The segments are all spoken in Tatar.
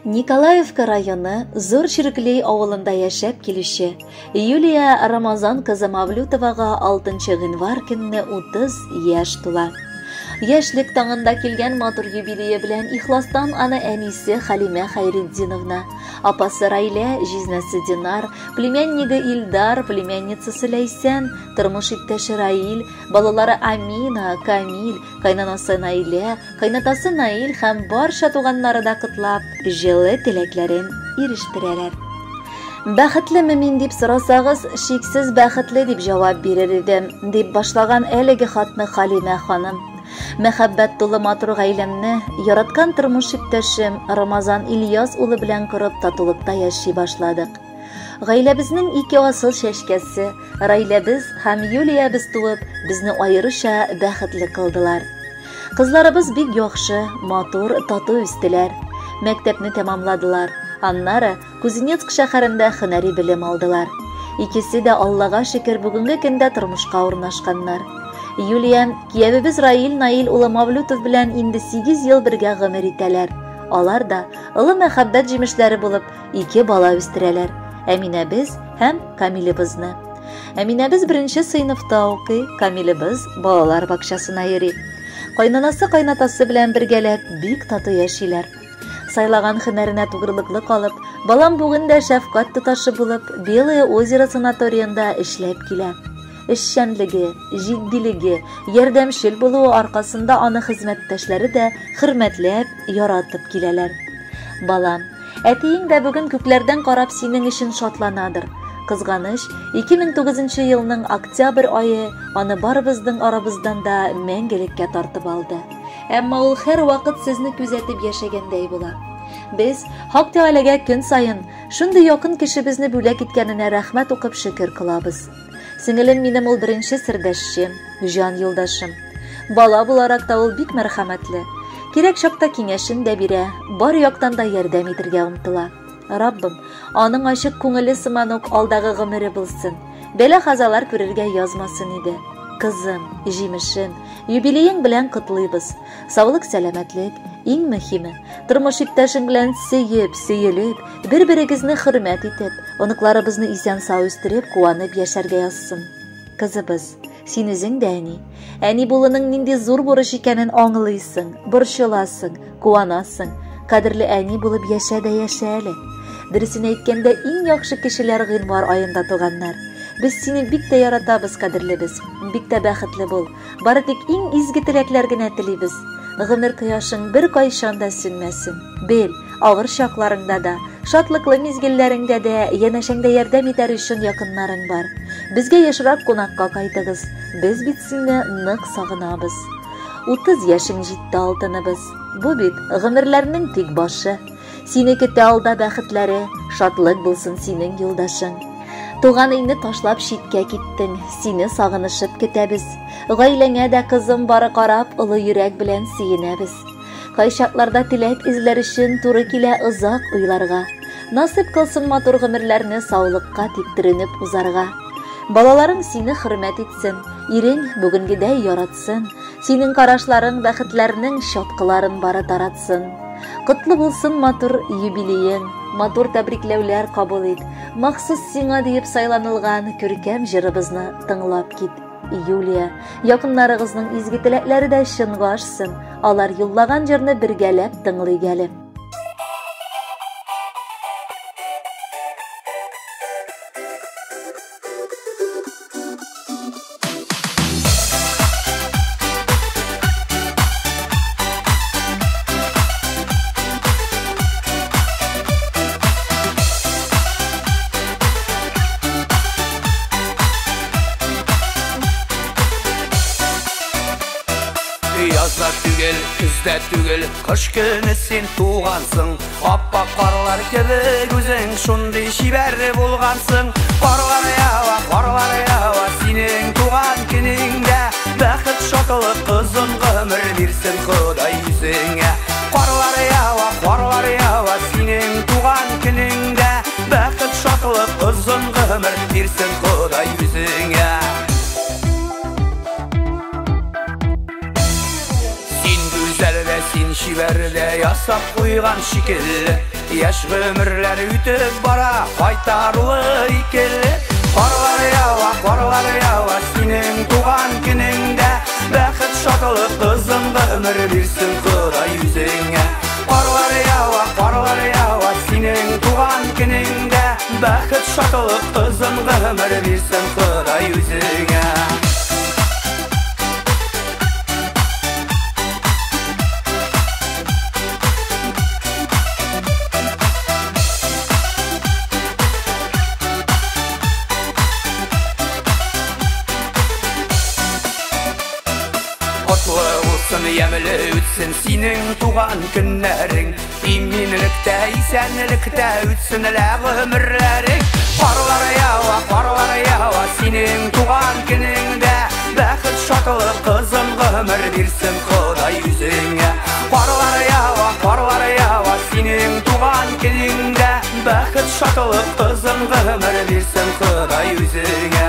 Николаевка районы Зур Чирклей авылында яшәп килүче Юлия Рамазан кызы Мавлютовага 6 гыйнвар көнне 30 яшь тула. Яшьлек таңында килгән матур юбилее белән ихластан аны әнисе Халимә Хәйретдиновна, апасы Райлә, җизнәсе Динар, племяннигы Илдар, племянницасы Ләйсән, тормыш иптәше Раил, балалары Амина, Камил, кайнанасы Наилә, кайнатасы Наил һәм барча туганнары да котлап, җылы теләкләрен ирештерәләр. Бәхетлеме мин дип сорасагыз, шиксез бәхетле дип җавап бирер идем, дип башлаган әлеге хатны Халимә ханым. Мәхәббәт тулы матур гаиләмне, яраткан тормыш иптәшем Рамазан Ильяс улы белән корып татулыкта яши башладык. Гаиләбезнең ике асыл чәчкәсе, Райләбез һәм Юлиябез туып, безне аеруча бәхетле кылдылар. Кызларыбыз бик яхшы, матур, тату үстеләр. Мәктәпне тәмамладылар. Аннары Кузнецк шәһәрендә һөнәри белем алдылар. Икесе дә Аллага шөкер бүгенге көндә тормышка урнашканнар. Юлия, киявебез Раил Наил улы Мавлютов белән инде 8 ел бергә гомер итәләр. Алар да олы мәхәббәт җимешләре булып, ике бала үстерәләр. Әминәбез һәм Камилебезне. Әминәбез беренче сыйныфта укый, Камилебез балалар бакчасына йөри. Кайнанасы кайнатасы белән бергәләп бик тату яшиләр. Сайлаган һөнәренә тугрылыклы калып, балам бүген дә шәфкать тоташы булып, Белое озеро санаториенда эшләп килә. Эшчәнлеге, җитдилеге, ярдәмчел булуы аркасында аны хезмәттәшләре дә хөрмәтләп, яратып киләләр. Балам, әтиең дә бүген күкләрдән карап синең өчен шатланадыр. Кызганыч, 2009 елның октябрь ае аны барыбызның арабыздан да мәңгелеккә тартып алды. Әмма ул һәрвакыт сезне күзәтеп яшәгәндәй була. Без Хак Тәгаләгә көн саен шундый якын кешебезне бүләк иткәненә рәхмәт укып шөкер кылабыз. Сеңелем минем ул беренче сердәшчем, җан юлдашым. Бала буларак та ул бик мәрхәмәтле. Кирәк чакта киңәшен дә бирә, бар яктан да ярдәм итергә омтыла. Раббым, аның ачык күңеле сыман ук алдагы гомере булсын. Бәла-хазалар күрергә язмасын иде. Кызым, җимешем, юбилеең белән котлыйбыз. Саулык, сәламәтлек, иң мөһиме, тормыш иптәшең белән сөеп, сөелеп, бер-берегезне хөрмәт итеп, оныкларыбызны исән-сау үстереп, куанып яшәргә язсын. Кызыбыз, син үзең дә әни. Әни булуның нинди зур бурыч икәнен аңлыйсың, борчыласың, куанасың. Кадерле әни булып яшә дә яшә әле. Дөресен әйткәндә, иң яхшы кешеләр гыйнвар аенда туганнар. Без сине бик тә яратабыз, кадерлебез. Бик тә бәхетле бул. Бары тик иң изге теләкләр генә телибез. Гомер кояшың бер кайчан да сүнмәсен. Бел, авыр чакларыңда да, шатлыклы мизгелләреңдә дә янәшәңдә ярдәм итәр өчен якыннарың бар. Безгә ешрак кунакка кайтыгыз. Без бит сине нык сагынабыз. 30 яшең җитте, алтыныбыз. Бу бит гомерләрнең тик башы. Сине көтә алда бәхетләре, шатлык булсын синең юлдашың. Туган өйне ташлап читкә киттең, сине сагынышып көтәбез. Гаиләңә дә кызым бары карап, олы йөрәк белән сөенәбез. Кайчакларда теләк эзләр өчен туры килә озак уйларга. Насыйп кылсын матур гомерләрне саулыкка тик төренеп узарга. Балаларың сине хөрмәт итсен, ирең бүгенгедәй яратсын, синең карашларың бәхетләрнең чаткыларын бары таратсын. Котлы булсын матур юбилеең, матур тәбрикләүләр кабул ит. Махсус сиңа диеп сайланылган күркәм җырыбызны тыңлап кит. Юлия, якыннарыгызның изге теләкләре дә чынга ашсын. Алар юллаган җырны бергәләп тыңлыйк әле. Язда түгел, көздә түгел, кыш көне син тугансың. Аппак карлар кебек үзең шундый чибәр булгансың. Карлар ява, карлар ява, синең туган көнеңдә. Бәхет, шатлык, озын гомер бирсен Ходай үзеңә. Карлар ява, карлар ява, синең туган көнеңдә. Бәхет, шатлык, озын гомер бирсен Ходай үзеңә. Син гүзәл дә, Син чибәрдә ясап куйган шикелле. Яшь гомерләр үтеп бара, кайтаруы икеле. Карлар ява, карлар ява, синең туган көнеңдә. Бәхет, шатлык, озын гомер бирсен Ходай үзеңә. Карлар ява, карлар ява, синең туган көнеңдә. Бәхет, шатлык, озын гомер бирсен Ходай үзеңә. Котлы булсын, ямьле үтсен синең туган көннәрең. Иминлектә, исәнлектә үтсен лә гомерләрең. Карлар ява, карлар ява, синең туган көнеңдә. Бәхет, шатлык, озын гомер бирсен Ходай үзеңә. Карлар ява, карлар ява, синең туган көнеңдә. Бәхет, шатлык, озын гомер бирсен Ходай үзеңә.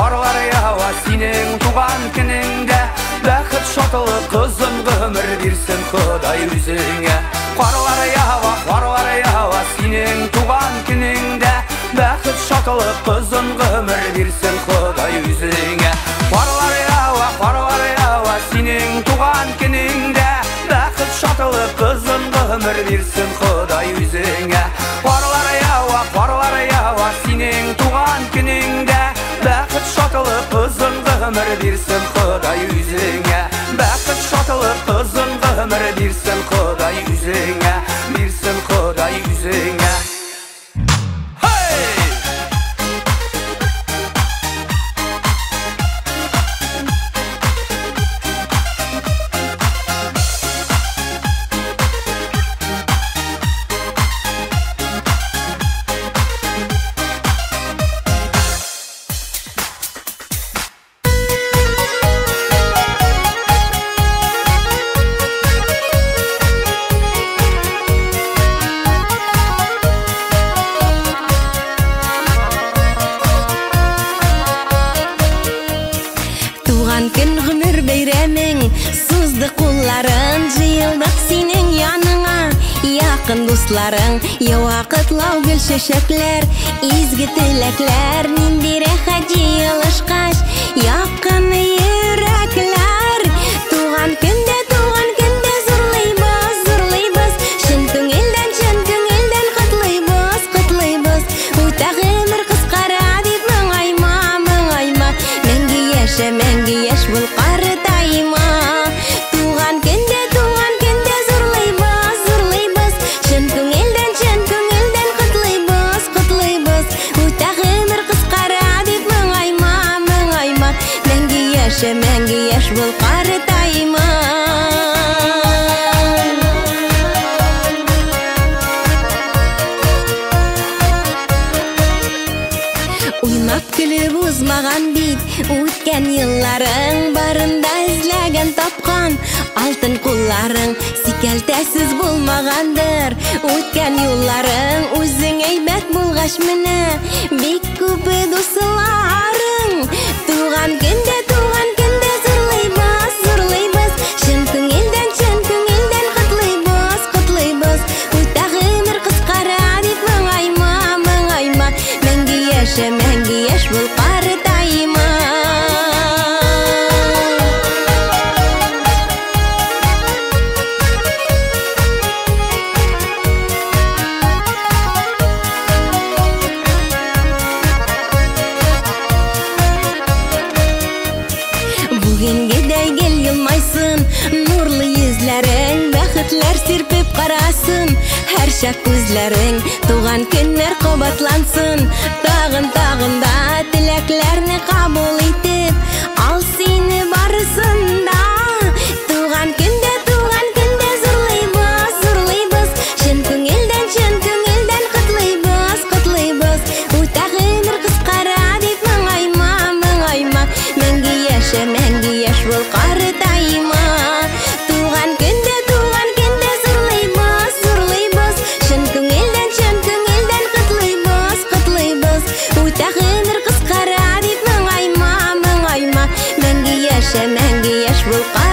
Карлар ява, синең туган көнеңдә. Бәхет, шатлык, озын гомер бирсен Ходай үзеңә. Карлар ява, карлар ява, синең туган көнеңдә. Бәхет, шатлык, озын гомер бирсен Ходай үзеңә. Карлар ява, карлар ява, синең туган көнеңдә. Бәхет, шатлык, озын гомер бирсен Ходай үзеңә. Карлар ява, карлар ява, синең туган көнеңдә. Бәхет, шатлык, озын гомер бирсен Ходай үзеңә. Бәхет, шатлык, озын гомер бирсен Ходай үзеңә. Бирсен Ходай үзеңә. Hey! Дусларың, ява котлау гөл чәчәкләр, изге теләкләр, нинди рәхәт җыелышкач, якын йөрәкләр. Туган көндә, туган көндә зурлыйбыз, зурлыйбыз, чын күңелдән, чын күңелдән котлыйбыз, котлыйбыз. Үтә гомер кыскара дип моңайма, моңайма, мәңге яшә, мәңге яшь бул, картайма. Туган көндә, туган көндә зурлыйбыз, зурлыйбыз, чын күңелдән, чын күңелдән котлыйбыз, котлыйбыз. Үтә гомер кыскара дип моңайма, моңайма, мәңге яшә, мәңге яшь бул, картайма. Уйнап көлеп узмаган бит үткән елларың, барында эзләгән тапкан алтын кулларың, сикәлтәсез булмагандыр үткән юлларың. Үзең әйбәт булгач менә бик күп дусларың. Туган көндә, туган көндә зурлыйбыз, зурлыйбыз, чын күңелдән, чын күңелдән котлыйбыз, котлыйбыз. Үтә гомер кыскара дип моңайма, моңайма, мәңге яшә, мәңге яшь бул, картайма. Бүгенгедәй гел елмайсын нурлы йөзләрең, бәхетләр сирпеп карасын һәрчак күзләрең. Туган көннәр кабатлансын, тагын, тагын да теләкләрне кабул итеп, ал сине барысын да. Туган көндә, туган көндә зурлыйбыз, зурлыйбыз, чын күңелдән, чын күңелдән котлыйбыз, котлыйбыз. Үтә гомер кыскара дип моңайма, моңайма, мәңге яшә, Яшә мәңге яшь бул.